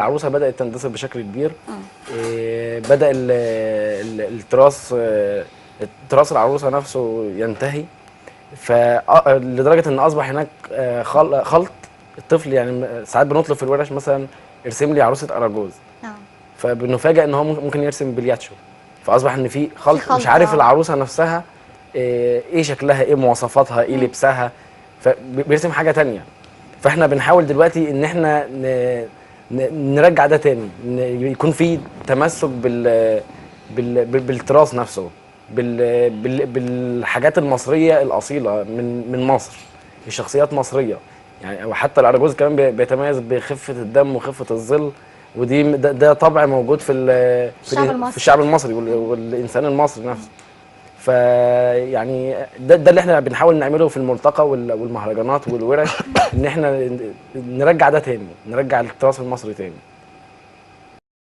العروسة بدات تندثر بشكل كبير. بدا التراث، تراث العروسة نفسه ينتهي، لدرجة ان اصبح هناك خلط الطفل. يعني ساعات بنطلب في الورش مثلا ارسم لي عروسه اراجوز، فبنفاجئ ان هو ممكن يرسم بلياتشو، فاصبح ان في خلط، مش عارف العروسة نفسها ايه شكلها، ايه مواصفاتها، ايه لبسها، فبيرسم حاجة تانية. فاحنا بنحاول دلوقتي ان احنا نرجع ده تاني، يكون في تمسك بالتراث نفسه، بالحاجات المصرية الاصيلة من مصر، الشخصيات مصرية يعني. وحتى الاراجوز كمان بيتميز بخفة الدم وخفه الظل، ودي ده طبع موجود في الشعب المصري والانسان المصري نفسه. فيعني ده اللي احنا بنحاول نعمله في الملتقى والمهرجانات والورش، ان احنا نرجع ده تاني، نرجع التراث المصري تاني.